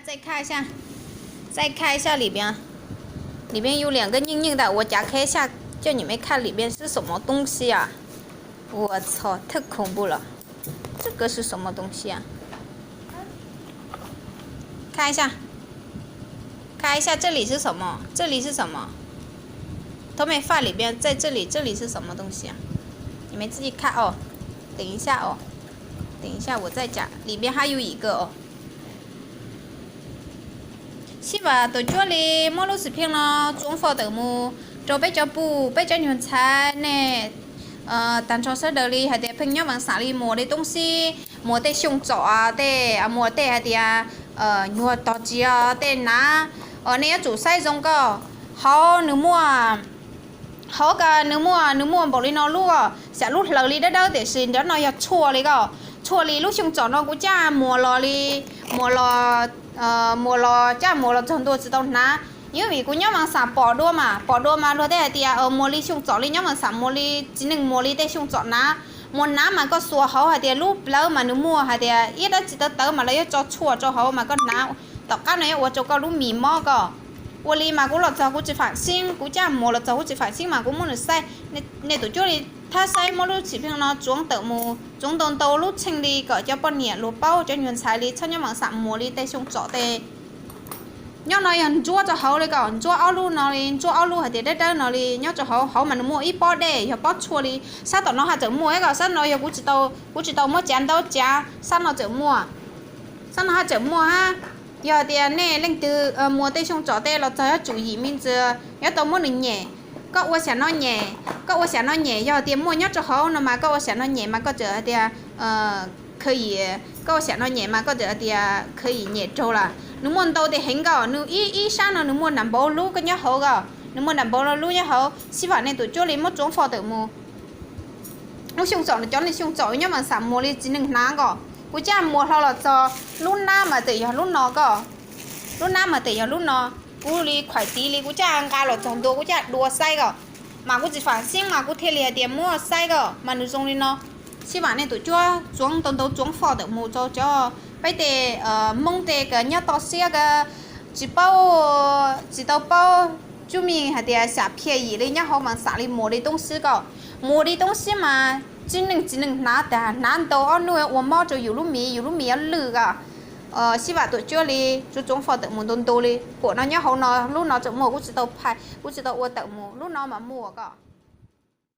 再看一下，再看一下里边，里边有两个硬硬的，我夹开一下，叫你们看里边是什么东西啊！我操，太恐怖了！这个是什么东西啊？看一下，看一下这里是什么？这里是什么？都没放里边，在这里，这里是什么东西啊？你们自己看哦。等一下哦，等一下我再讲，里边还有一个哦。 Sib vam tus cuab li muab lub xim pheej no tsuav fo tawm mus rau peb cov pub peb cov nyuag ntxhais nej tag nrho sawv daws li hais tias pheej nyob Vaj Xam li muas li toob sib, muas tej xyoo txom tej, muas tej hais tias nyuag tog tsiv tej hnav. Nej yuav tsum saib zoo koj, hauv nws muaj, hauv ko nws muaj, nws muaj npaum li no lub, xyam lub hlaws li dawb dawb tiam sis nrov no yog tshuaj li ko. Tshuaj li lub xyoo txom no kuv caj muas los li, muas los, muas los caj muas los txog ntua tsis tau hnav. Yog vim kuv nyob Vaj Xam pom dua mas, pom dua mas luag tej hais tias muas li xyoo txom li nyob Vaj Xam muas li txiv neej muas li tej xyoo txom hnav. Muas hnav mas koj xuas hauv hais tias lub plawv mas nws muaj hais tias ib dab tsi tawv tawv mas lawv yuav tso tshuaj rau hauv mas koj hnav. Tom qab no yuav ua rau koj lub mis mob ko. Ua li mas kuv los txog kuv tsis faam xib, kuv caj muas los txog kuv tsis faam xib mas kuv muab nws saib. Nej tus cuab li thab saib muab lub xim pheej no tsuav tawm mus, tsuav ntau ntau lub tsheej li kom cov poj niam luag paub, cov nyuag ntxhais li txhob nyob Vaj Xam muas li tej xyoo txom tej. Nyob no yog ntsuab rau hauv li ko, ntsuab ob lub no li, ntsuab ob lub hais tias dawb dawb no li nyob rau hauv, hauv mas nws muaj ib pob dej yog pob tshuaj li. Sab tom no haj tseem muaj ib ko, sab no yog kuv tsis tau muab cav ntaub cav, sab no tseem muaj. Sab no haj tseem muaj hab. Yog hais tias nej leej twg muas tej xyoo txom tej los txog yuav tsum yim me ntsis, yuav tau muab nws nyem. Koj ua xyam no nyem, koj ua xyam no nyem, yog tias muaj nyob rau hauv no mas koj ua xyam no nyem mas koj txawm hais tias khaws yim, koj ua xyam no nyem mas koj txawm hais tias khaws yim nyem raug lawm. Nws muaj ntau tes heev ko, nws ib, ib sab no nws muaj nram npaum lub ko nyob hauv ko, nws muaj nram npaum lub nyob hauv. Sib vam nej tus cuab li muab tsuav fo tawm mus. Lub xyoo txom no cov neeg xyoo txom nyob Vaj Xam muas li txiv neej hnav ko. Kuv caj muas hlo los txog lub nab mas txawm yog lub no ko. Lub nab mas txawm yog lub no. Kuv li khuam tiv li kuv caj nqa los txog ntua kuv caj dua saib ko. Mas kuv tsis faam xib mas kuv thiaj li hais tias muab saib ko mas nws zoo li no. Sib vam nej tus cuab tsuav ntau ntau tsuav fo tawm mus rau cov peb tej Hmoob tej kws nyob toj siab ko tsis paub, tsis tau paub tsub me hais tias xyam phiaj yim li nyob hauv Vaj Xam li muas li toob sib ko. Muas li toob sib mas txiv neej txiv neej hnav tas hnav ntau ob hnub ua mob rau yus lub mis, yus lub mis yuav lwj ko. Sib vam tus cuab li tsuav tsuav fo tawm mus ntu ntu li. Kuam no nyob hauv no, lub no tseem muaj kuv tsis tau phais, kuv tsis tau ua tawm mus, lub no mas muaj ko.